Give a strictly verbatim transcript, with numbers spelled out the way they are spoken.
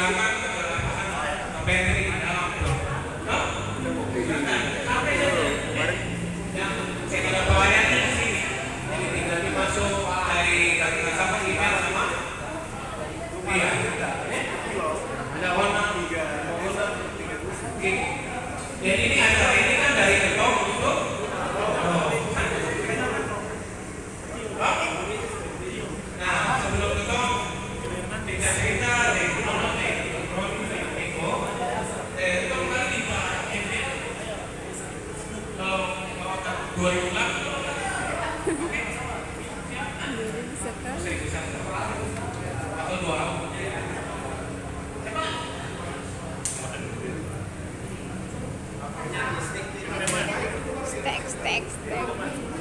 Yang saya tidak pelayanan di sini. Jadi tinggal dimasuk dari, dari sama email sama. Iya. Ada warna. Oke. Jadi ini acara ini kan dari ketong untuk. Nah, sebelum ketong cerita-cerita, eh, ketong kali di Pak Emil, kalau bawa dua ribu delapan, seribu satu, atau dua. Stek, stek, stek.